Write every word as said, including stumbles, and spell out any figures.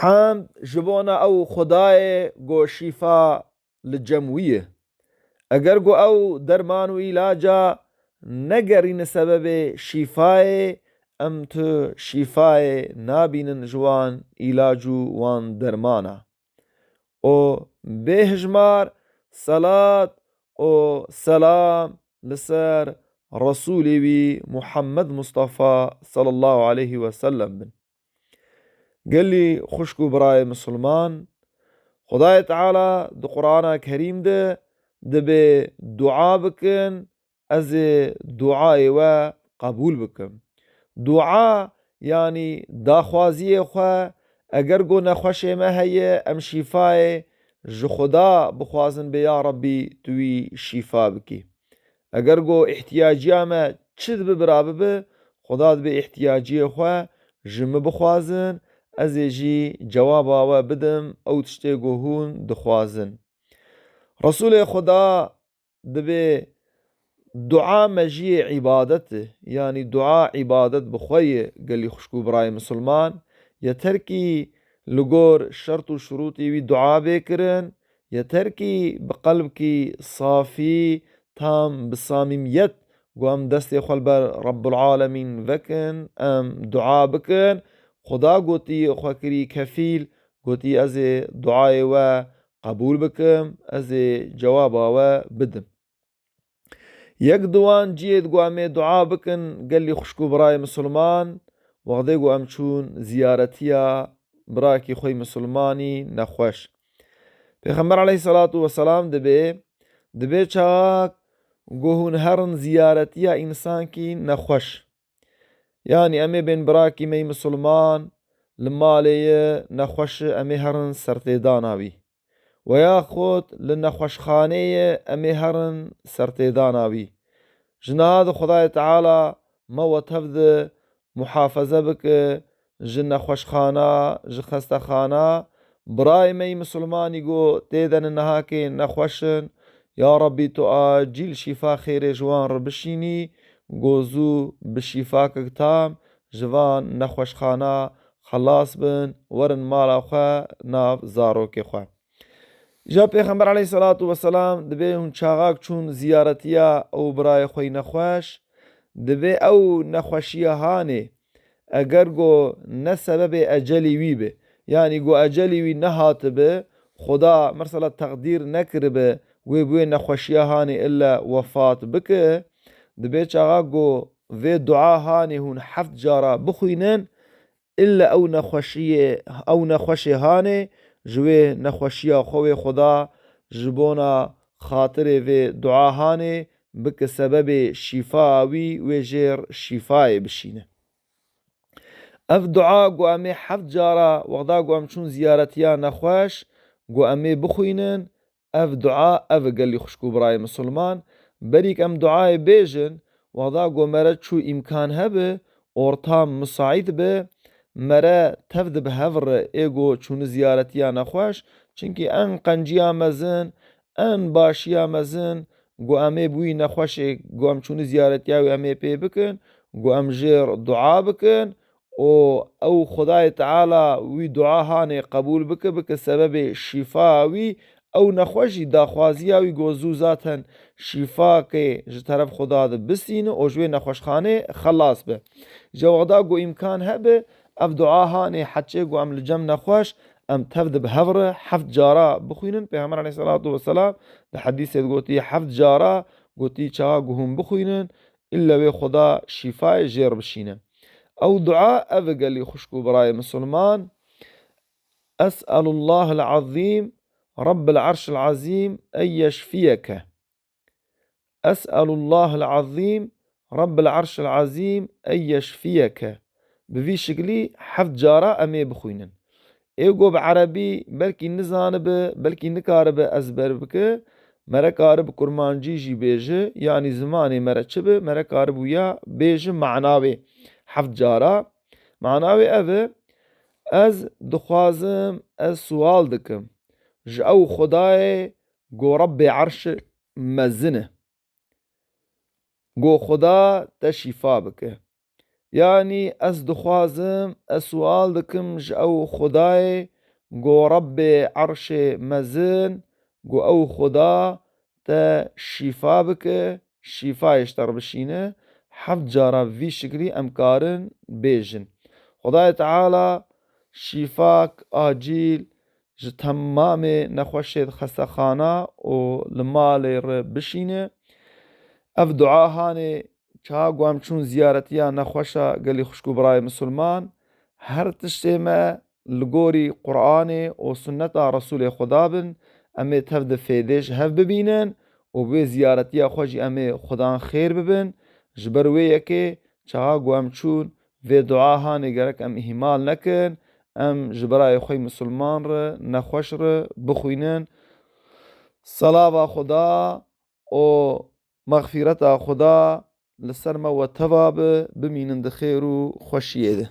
Hamd ji bona ew Xwedayê ku şîfa li cem wî ye. Eger ku ew derman û îlaca negerîne sebebê şîfayê, em tu şîfayê nabînin ji wan îlac û wan dermana. Û bêhijmar selat û selam li ser Resûlê wî Muhammed Mustafa sallallahu aleyhi ve sellem bin. Gelî xwişk û birayê misilman, Xwedayê Teala di Qur'ana Kerîm de dibê dua bikin, ez ê duayê we qebûl bikim. Dua, yanî daxwaziyê xwe, eger ku nexweşê me heye, em şîfayê ji Xuda bixwazin bê, ya Rabbî, tu wî şîfa bikî. Eger ku îhtiyaciya me çi dibe bira bibe, Xuda dibê îhtiyaciyê xwe ji min bixwazin, ez ê jî cewaba we bidim, ew tiştê ku hûn dixwazin. Resûlê Xuda dibê dua mejiyê îbadet e, yanî dua îbadet bi xwe ye, gelî xwişk û birayê misilman, yeter kî li gor şert û şurûtê wî dua bê kirin, yeter kî bi qelbkî safî, tam bi samîmiyet, ku em destê xwe li ber Rabbul Alemîn vekin, em dua bikin, Xuda gotî xwe kirî kefîl, gotî ez ê duayê we qebûl bikim, ez ê cewaba we bidim. Yek di wan cihê ku em ê dua bikin, gelî xwişk û birayê misilman, wextê ku em çûn ziyaretiya birakî xwe yî misilmanî nexweş. Pêxember aleyhisselatu vesselam dibê, dibê çaxak ku hûn herin ziyaretiya însankî nexweş. Yanî em ê bên birakî me yî misilman li malê ye nexweş e, em ê herin sertêdana wî. Ve yaxud li nexweşxaneyê em ê herin sertêdana wî. Ji niha de Xwedayê Teala me we tev de muhafeze bike ji nexweşxana, ji xestexana. Birayê me yî misilmanî ku tê de ne niha kê nexweş in, ya Rabbî tu acîl şîfa xêrê ji wan re bişînî, ku zû bi şîfakek tam ji van nexweşxana xelas bin, werin mala xwe, nav zarokê xwe. Îja Pêxember aleyhisselatu vesselam dibê hûn çaxak çûn ziyaretiya ew birayê xwe yî nexweş, dibê ew nexweşiya hanê, eger ku ne sebebê ecelî wî be, yanî ku ecelî wî nehatibe, Xuda mesela teqdîr nekiribe, wê bi wê nexweşiya hanê ille wefat bike, dibê çaxa ku vê dua hanê hûn heft cara bixwînin, ille ew nexweşiyê, ew nexweşê hanê, ji wê nexweşiya xwe wê Xuda ji bona xatirê vê dua hanê bike sebebê şîfa wî, wê jêr şîfayê bişîne. Ev dua ku em ê heft cara wexda ku em çûn ziyaretiya nexweş, ku em ê bixwînin, ev dua ev e gelî xwişk û birayê misilman. Berîk em duayê bêjin, wexda ku mere çû îmkan hebe, ortam misaît be, mere tev dibe hev re ê ku çûni ziyaretiya nexweş, çimkî en qenciya mezin, en başiya mezin, ku em ê bi wî nexweşê, ku em çûni ziyaretiya wî em ê pê bikin, ku em jêr dua bikin û ew Xwedayê Teala wî dua hanê qebûl bike, bike sebebê şîfa wî, ew nexweş jî daxwaziya wî ku zû zaten şîfakê ji teref Xuda de bistîne û ji wê nexweşxanê xelas be. Ji wexda ku îmkan hebe, ev dua hanê heçê ku em li cem nexweş, em tev dibe hev re heft cara bixwînin. Pêxember aleyhisselatu vesselam di hedîsê de gotî, heft cara gotî, çaxa ku hûn bixwînin, îlle wê Xuda şîfayê jêr bişîne. Ew dua ev e gelî xwişk û birayê misilman. Es'elullahel azîm, Rabbil arşil azîm, en yeşfiyeke. Es'elullahel azîm, Rabbil arşil azîm, en yeşfiyeke. Bi vî şiklî heft cara em ê bixwînin. Ê ku bi erebî belkî nizanibe, belkî nikaribe ezber bike, mere karibe kurmancî jî bêje, yanî zimanê mere çi be, mere karibe wiya bêje mana wê heft cara. Mana wê ev e, ez dixwazim, ez siwal dikim ji ew Xwedayê ku Rebbê erşê mezin e. Go Xuda te şîfa bike. Yanî ez dixwazim, ez siwal dikim ji ew Xwedayê, go Rebbê Erşê Mezin, go ew Xweda te şîfa bike, şîfayê ji te re bişîne. Heft cara vî şiklî em karin bêjin. Xwedayê Teala şîfak acîl ji temamê nexweşê di xestexana û li malê re bişîne. Ev dua hanê çawa ku em çûn ziyaretiya nexweşa gelî xwişk û birayê misilman, her tiştê me li gorî Qur'anê û sunneta Resûlê Xweda bin, em ê tev de fêdê ji hev bibînin û bi wê ziyaretiya xwe jî em ê Xwedan xêr bibin. Ji ber wê yekê çawa ku em çûn vê dua hanê gerek em îhmal nekin, em ji birayê xwe misilman re, nexweş re bixwînin. Selava Xweda û mexfîreta Xweda li ser me we teva be, bimînin di xêr û xweşiyê de.